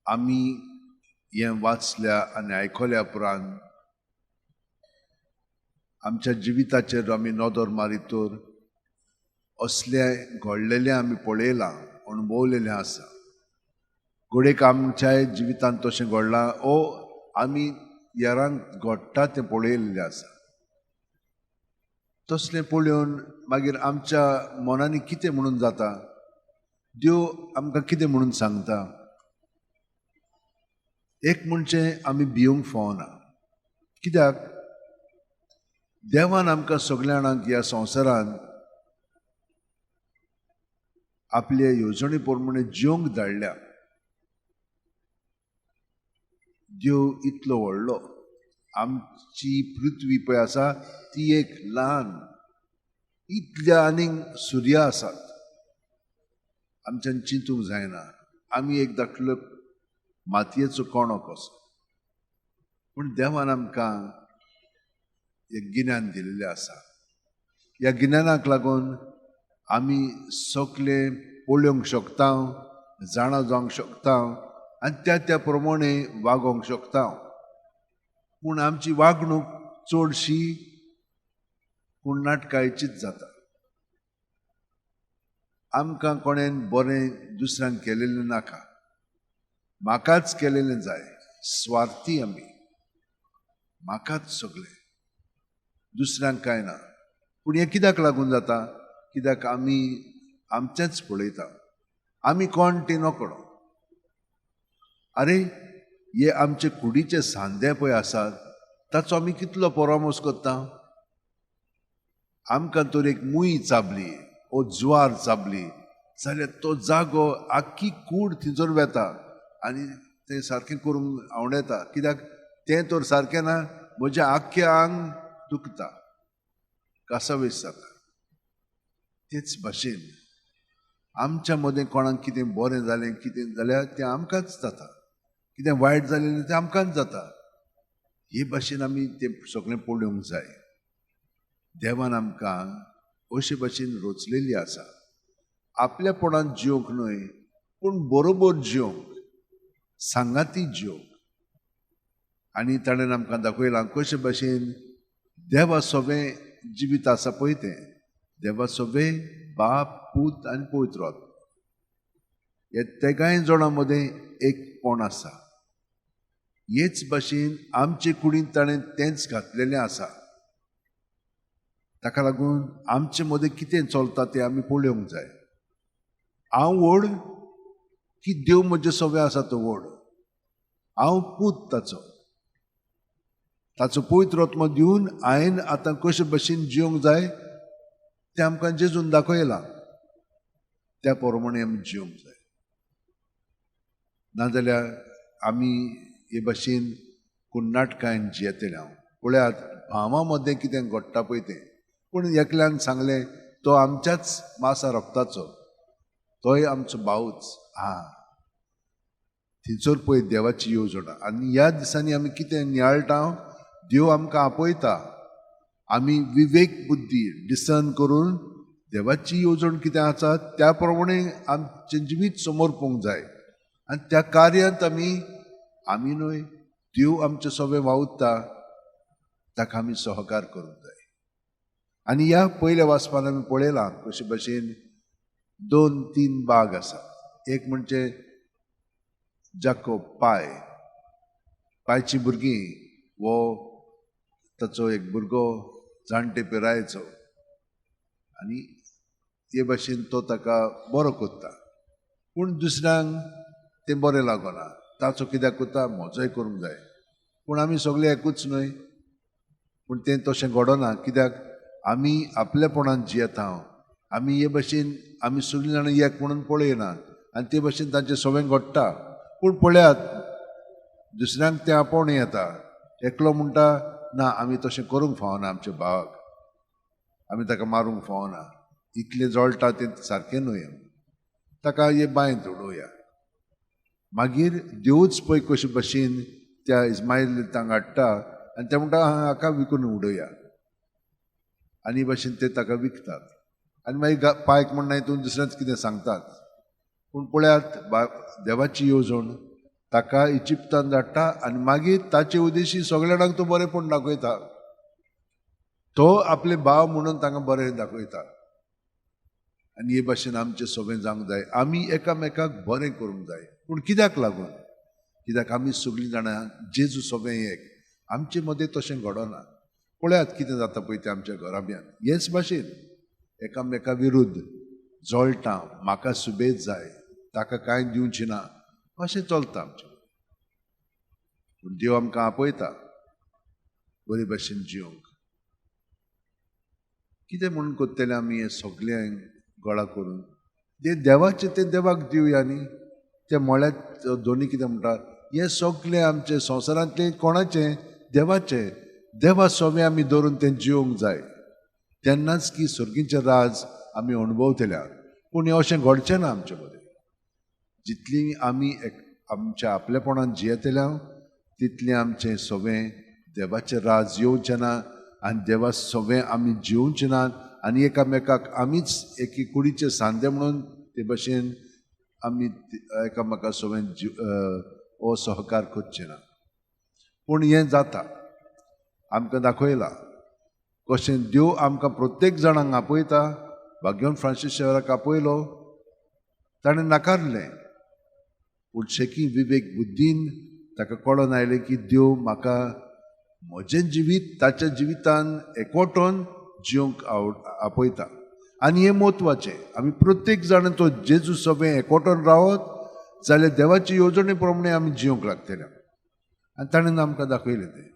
आमी हें वाचल्या आनी आयकल्या उपरांत आमच्या जिविताचेर आमी नदर मारीत तर असलें घडलेलें आमी पळयलां, अणभवलेलें आसा. घडयेक आमच्याय जिवितांत तशें घडलां ओ आमी हेरांक घडटा तें पळयल्लें आसा. तसलें पळोवन मागीर आमच्या मनांनी कितें म्हणून जाता, देव आमकां कितें म्हणून सांगता? एक म्हणजे आमी भिवंक फावना. कित्याक? देवान आमकां सगल्या जाणांक ह्या संवसारांत आपले येवजणे प्रमाणे जिवंक धाडल्या. देव इतलो व्हडलो, आमची पृथ्वी पळय आसा ती एक ल्हान, इतल्या आनीक सुर्या आसात, आमच्यान चिंतूंक जायना. आमी एक धाकलो मातयेचो कणो कसो, पूण देवान आमकां एक गिन्यान दिल्लें आसा. ह्या गिन्यानाक लागून आमी सगळे पळोवंक शकता, जाणा जावंक शकता आनी त्या त्या प्रमाणे वागोवंक शकता. पूण आमची वागणूक चडशी कुण्णाटकायचीच जाता. आमकां कोणेन बरें दुसऱ्यांक केलेलें नाका, म्हाकाच केलेलें जाय. स्वार्थी आमी, म्हाकाच सगळें, दुसऱ्यांक कांय ना. पूण हें कित्याक लागून जाता? कित्याक आमी आमचेंच पळयता, आमी कोण ती नकळो. आरे, हे आमचे कुडीचे सांदे पळय आसात ताचो आमी कितलो परामर्श करता. आमकां तर एक मूय चाबली ओ ज्वार चाबली जाल्यार तो जागो आख्खी कूड थंयसर वेता आनी तें सारकें करूंक आवडटा. कित्याक तें तर सारकें ना, म्हजें आख्खें आंग दुखता, कासावीस जाता. तेच भाशेन आमच्या मदें कोणाक कितें बरें जालें कितें जाल्यार तें आमकांच जाता, कितें वायट जालें तें आमकांच जाता. हे भाशेन आमी तें सगळें पळोवंक जाय. देवान आमकां अशे भाशेन रचलेली आसा, आपल्यापणान जिवंक न्हय पूण बरोबर जिवंक, सांगाती जिवंक. आनी ताणें आमकां दाखयलां कशे भाशेन देवा सोबें जिवीत आसा पळय तें, देवा सोबें बाप, पूत आनी पवित्र आत्मो हे तेगांय जाणां मदें एकपण आसा. हेच भाशेन आमचे कुडींत ताणें तेंच घातलेलें आसा. ताका लागून आमचे मदें कितें चलता तें आमी पळोवंक जाय. हांव व्हड की देव म्हजे सोबे आसा तो व्हड, हांव पूत ताचो, ताचो पवित्र आत्मो दिवन हांवें आतां कशे भाशेन जिवंक जाय तें आमकां जेजून दाखयलां, त्या प्रमाणे आमी जिवंक जाय. नाजाल्यार आमी हे भाशेन कुण्णाटकायन जियेतले. हांव पळयात भावां मदें कितें घडटा पळय तें. पूण एकल्यान सांगलें तो आमच्याच मासा रक्ताचो, तोय आमचो भावूच. आं, थंयसर पळय देवाची येवजण. आनी ह्या दिसांनी आमी कितें नियाळटा, देव आमकां आपयता, आमी विवेक बुद्धी डिसर्न करून देवाची येवजण कितें आसा त्या प्रमाणे आमचें जिवीत समोर पोवंक जाय. आनी त्या कार्यांत आमी आमी न्हय, देव आमचे सोबे वावुरता, ताका आमी सहकार करूंक जाय. आनी ह्या पयल्या वाचपान आमी पळयलां कशे भाशेन 2-3 बाग आसात. एक म्हणजे जाकोब पाय, पायची भुरगीं, वो ताचो एक भुरगो जाणटे पिरायेचो आनी ते भाशेन तो ताका बरो करता, पूण दुसऱ्यांक तें बरें लागना. ताचो कित्याक करता, म्हजोय करूंक जाय. पूण आमी सगळे एकूच न्हय, पूण तें तशें घडना. कित्याक आमी आपलेपणान जियेता, आमी हे भाशेन आमी सगळीं जाणां एक म्हणून पळयना आनी ते भाशेन तांचें सगळें घडटा. पूण पळयात दुसऱ्यांक तें आपोवणें येता, एकलो म्हणटा ना आमी तशें करूंक फावना, आमच्या भावाक आमी ताका मारूंक फावना, इतलें जळटा तें सारकें न्हय, ताका हे बांयंत उडोवया. मागीर देवूच पळय कशे भाशेन त्या इस्मायल तांकां हाडटा आनी ते म्हणटा हाका विकून उडोवया, आनी भाशेन ते ताका विकतात. आनी मागीर पायक म्हणना हितून दुसरेंच कितें सांगतात. पूण पळयात देवाची येवजण ताका इजिप्तान धाडटा आनी मागीर ताचे उद्देशी सगल्या जाणांक तो बरेंपण दाखयता. तो आपले भाव म्हणून तांकां बरें दाखयता. आनी हे भाशेन आमचें सगळें जावंक जाय. आमी एकामेकाक बरें करूंक जाय. पूण कित्याक लागून? कित्याक आमी सगळीं जाणां जेजू सगळें एक. आमचे मदें तशें घडना. पळयात कितें जाता पळय तें आमच्या घराब्यांत. हेच भाशेन एकामेका विरुद्ध जळटा, म्हाका सुबेज जाय, ताका कांय दिवचें ना, अशें चलता आमचें. पूण देव आमकां आपयता बरे भाशेन जिवंक. कितें म्हणून करतले आमी हें सगळें गोळा करून? तें देवाचें तें देवाक दिवया न्ही. तें म्हळ्यार दोनी कितें म्हणटा, हें सगळें आमचें संवसारांतलें कोणाचें? देवाचें. देवा सगळें आमी धरून तें जिवंक जाय, तेन्नाच की सर्गीचें राज आमी अणभवतल्या. पूण हें अशें घडचें ना आमचे मदें. जितली आमी आमच्या आपलेपणान जियेतल्या तितलें आमचें सगळें देवाचें राज येवचें ना आनी देवा सगळें आमी जिवचें नात आनी एकामेकाक आमीच एकी कुडीचे सांदे म्हणून ते भशेन आमी एकामेका सगळें हो सहकार करचे ना. पूण हें जाता, आमकां दाखयलां कशें देव आमकां प्रत्येक जाणांक आपयता. भाग्यवंत फ्रांसीस शेवराक आपयलो, ताणें नाकारलें. पूण शेकी विवेक बुद्दीन ताका कळोन आयलें की देव म्हाका म्हजें जिवीत ताच्या जिवितान एकवटोन जिवंक आपयता. आनी हें म्हत्वाचें, आमी प्रत्येक जाण तो जेजू सगळें एकवटोन रावत जाल्यार देवाची येवजणे प्रमाणे आमी जिवंक लागतले. आनी ताणें आमकां दाखयलें तें.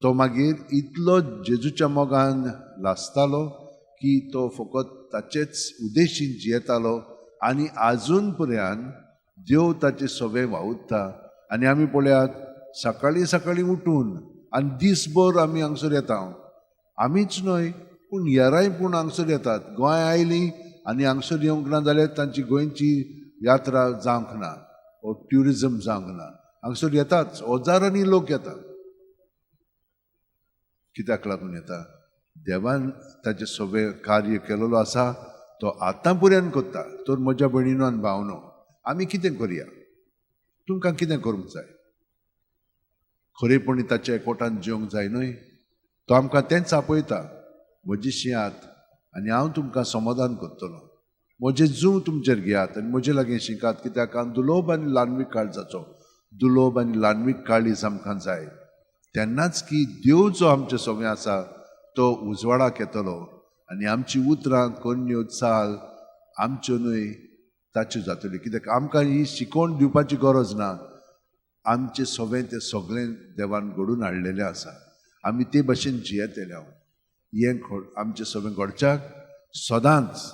तो मागीर इतलो जेजूच्या मोगान लासतालो की तो फकत ताचेच उद्देशीन जियेतालो आनी आजून पर्यंत देव ताचे सगळें वावुरता. आनी आमी पळयात सकाळीं सकाळीं उठून आनी दीसभर आमी हांगसर येता. आमीच न्हय पूण हेरांय पूण हांगसर येतात. गोंय आयलीं आनी हांगसर येवंक ना जाल्यार तांची गोंयची यात्रा जावंक ना, वो ट्युरिजम जावंक ना. हांगसर येताच, हजारांनी लोक येतात. कित्याक लागून येता? देवान ताचें सगळें कार्य केलेलो आसा, तो आतां पर्यंत करता. तर म्हज्या भयणीनो आनी भावनो, आमी कितें करया? तुमकां कितें करूंक जाय? खरेपणी ताच्या एकवटान जिवंक जाय न्हय? तो आमकां तेंच आपयता, म्हजी शियात आनी हांव तुमकां समाधान करतलो. म्हजें जूं तुमचेर घेयात आनी म्हजे लागीं शिकात, कित्याक हांव दुलोब आनी ल्हानवीक काळजाचो. दुलोब आनी ल्हानवीक काळीज आमकां जाय. तेन्नाच की देव जो आमचे सगळें आसा तो उजवाडाक येतलो आनी आमची उतरां करण्यो चाल आमच्यो न्हय ताच्यो जातल्यो. कित्याक आमकां ही शिकोवण दिवपाची गरज ना. आमचें सगळें तें सगळें देवान घडून हाडलेलें आसा. आमी ते भशेन जियेतले. हांव हें आमचें सगळें घडच्याक सदांच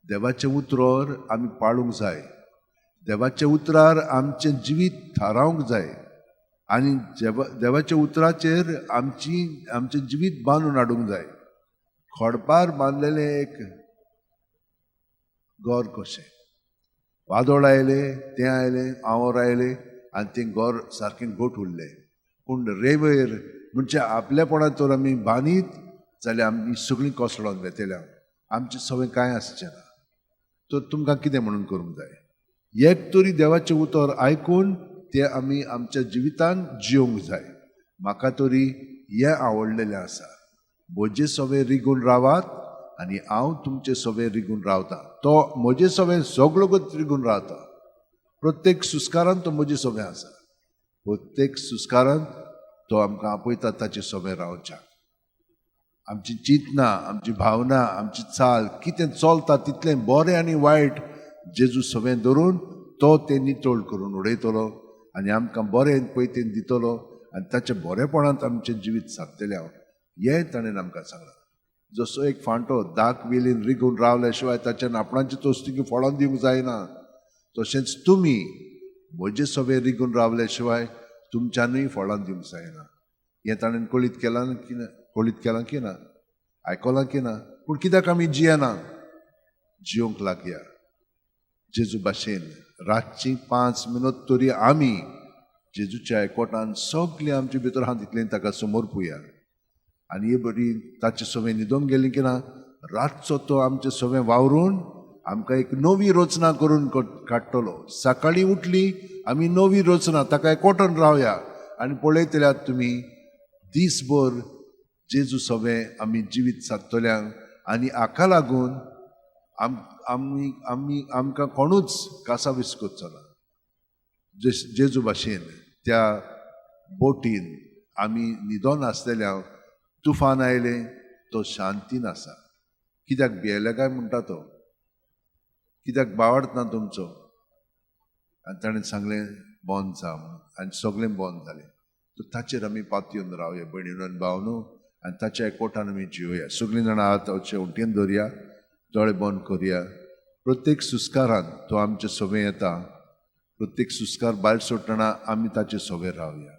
देवाचें उतरार आमी पाळूंक जाय. देवाच्या उतरार आमचें जिवीत थारावंक जाय आनी देवाच्या उतराचेर आमचें जिवीत बांदून हाडूंक जाय. खडपार बांदलेलें एक घर कशें, वादळ आयलें, तें आयलें, आंवर आयलें आनी तें घर सारकें घट उरलें. पूण रेंवेर म्हणजे आपलेपणान तर आमी बांदीत जाल्यार आमी सगळीं कोसळोन वेतल्या, आमचें सगळें कांय आसचें ना. तर तुमकां कितें म्हणून करूंक जाय? एक तरी देवाचें उतर आयकून तें आमी आमच्या जिवितान जिवंक जाय. म्हाका तरी हें आवडलेलें आसा, म्हजे सगळें रिगून रावात आनी हांव तुमचे सगळें रिगून रावता. तो म्हजे सगळें सगळो रिगून रावता. प्रत्येक सुस्कारान तो म्हजे सगळें आसा. प्रत्येक सुस्कारान तो आमकां आपयता ताचे सगळें रावच्याक. आमची चिंतना, आमची भावना, आमची चाल कितें चलता तितलें बरें आनी वायट जेजू सगळें धरून तो तें नितळ करून उडयतलो आनी आमकां बरें पयतेन दितलो आनी ताच्या बरेपणांत आमचें जिवीत सादतलें. हांव हें ताणें आमकां सांगलां. जसो एक फांटो दाक वेलीन रिगून रावल्या शिवाय ताच्यान आपणाची तोस्तिकी फळां दिवंक जायना, तशेंच तुमी म्हजे सगळें रिगून रावल्या शिवाय तुमच्यानूय फळां दिवंक जायना. हें ताणें कळीत केलां की ना? कळीत केलां की ना? आयकलां की ना? पूण कित्याक आमी जियेना? जिवंक लागया जेजू भाशेन. रातची 5 मिनट तरी आमी जेजूच्या एकवटान सगळें आमचे भितर आहा तितलें ताका समर्पुया. आनी हे बरी ताचे सगळें न्हिदोंक गेली की ना, रातचो तो आमचे सगळें वावरून आमकां एक नवी रचना करून काडटलो. सकाळीं उठली आमी नवी रचना ताका एकवटून रावया आनी पळयतल्यात तुमी दीसभर जेजू सवें आमी जिवीत सादतल्यांक आनी हाका लागून आम आमी आमी आमकां कोणूच कासावीस करचो ना. जेजू भाशेन त्या बोटीन आमी न्हिदोन आसलेल्या तुफान आयलें तो शांतीन आसा. कित्याक भियेले काय म्हणटा तो, कित्याक बावडत ना तुमचो. आनी ताणें सांगलें बंद जा म्हणून आनी सगळें बंद जालें. तर ताचेर आमी पातयेवन रावया भयणीनो आनी भावनो आनी ताच्या एकवटान आमी जिवया. सगळीं जाणां हात अशे उंटयेन दवरया, दोळे बंद करया. प्रत्येक सुस्कारान तो आमचे सवें येता. प्रत्येक सुस्कार भायर सोडटना आमी ताचे सवें रावया.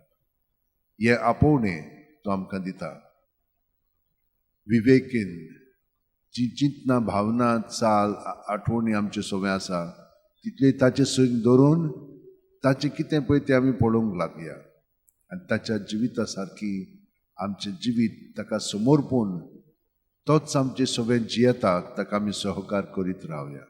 हें आपोवणें तो आमकां दिता. विवेकीन जी चिंतना भावना चाल आठवणी आमचे सवें आसा तितले ताचे सयन दवरून ताचें कितें पळय तें आमी पळोवंक लागया आनी ताच्या जिविता सारकी आमचें जिवीत ताका समर्पून तोच आमचे सवें जियेता ताका आमी सहकार करीत रावया.